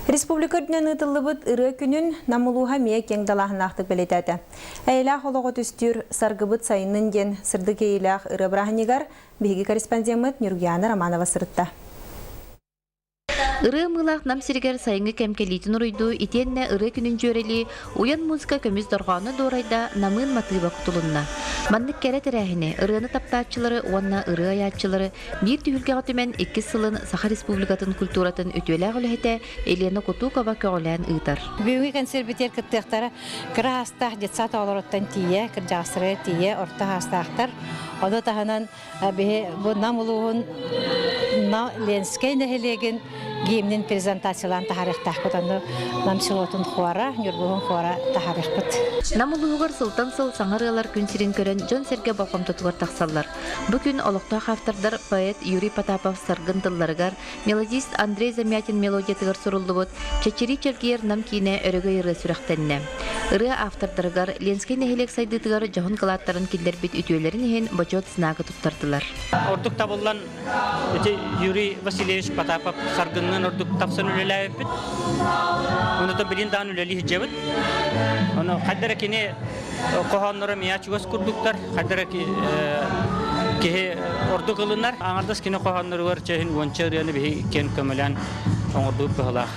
Республика үрдүнэн ыытыллыбыт ырыа күнүн Нам улууһа эмиэ киэҥ далааһыннаахтык бэлиэтээтэ. Эйэлээх олоҕу түстүүр Саргыбыт сайыннын диэн сырдык иэйиилээх ырыа бырааһынньыгар биһиги корреспондеммыт Нюргуяна Романова сырытта. Ырыа ымыылаах Нам сиригэр сайыҥҥы кэм кэлиитин уруйдуу итиэннэ ырыа күнүн дьүөрэлии Уйан музыка көмүс дорҕооно дуорайда намыын матыыба кутулунна. Маннык кэрэ тэрээһини, ырыаны таптааччылары уонна ырыа айааччылары Биир түһүлгэҕэ түмэн иккис сылын Саха Республикатын культуратын үтүөлээх үлэһитэ Елена Кутукова көҕүлээн ыытар. Бүгүҥҥү концербитигэр кыттыахтара кыра аастаах детсад оҕолоруттан тиийэ, кырдьаҕастарыгар тиийэ орто аастаахтар. Ону таһынан биһи бу Нам улууһун Ленскэй нэһилиэгин гимнин презентациялаан таһаарыахтаахпыт. Ону Нам селотун хуора, Ньургуһун хуора таһаарыахпыт. Нам улууһугар сылтан сыл саҥа ырыалар күн сирин көрөн дьон-сэргэ болҕомтотугар тахсаллар. Бу күн олохтоох автордар поэт Юрий Потапов саргын тылларыгар, мелодист Андрей Замятин мелодиятыгар суруллубут «Чэчирии чэлгийэр Нам киинэ өрөгөй ырыа сүрэхтэннэ. Ырыа автордарыгар Ленскэй нэһилиэк сайдыытыгар дьоһун кылааттарын киллэрбит үтүөлэрин иһин бочуот знагы туттардылар. Ордук табыллан ити Юрий Васильевич Потапов саргыннын ордук тапсан үлэлээбиппит. Ону да билин даҕаны үлэлии сылдьабыт. Ону хайдара кини хоһоонноро миэхэ чугас курдуктар, хайдара киһи ордук ылынар. Аҥардас кини хоһоонноругар чэһин уонча ырыаны биһи киэн көмөлөөн оҥордубут быһылаах.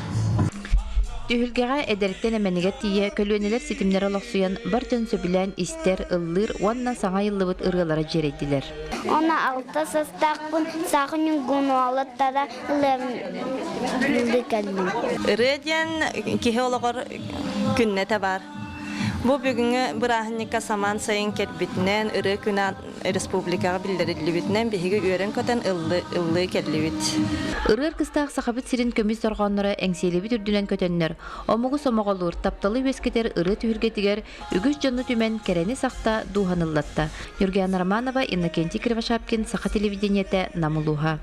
Түһүлгэҕэ эдэриттэн эмэнигэр тиийэ көлүөнэлэр ситимнэрэ олохсуйан бар дьон сөбүлээн истэр, ыллыыр уонна саҥа айыллыбыт ырыалара дьиэрэйдилэр. Она алта састаахпын саха ньугунуолаттара ылыам кэллим. Ырыа диэн киһи олоҕор күннэтэ баар. Бу бүгүҥҥү бырааһынньыкка самаан сайын кэлбитинэн, ырыа күнэ республикаҕа биллэриллибитинэн биһиги үөрэн-көтөн ыллыы кэллибит. Ырыа аргыстаах Сахабыт сирин көмүс дорҕоонноро Эҥсиэлибит үрдүнэн көтөннөр, омугу сомоҕолуур, тапталы үөскэтэр ырыа түһүлгэтигэр үгүс дьону түмэн кэрэни сахта, дууһаны ыллатта. Ньургуяна Романова, Иннокентий Кривошапкин, Саха телевидениетэ, Нам улууһа.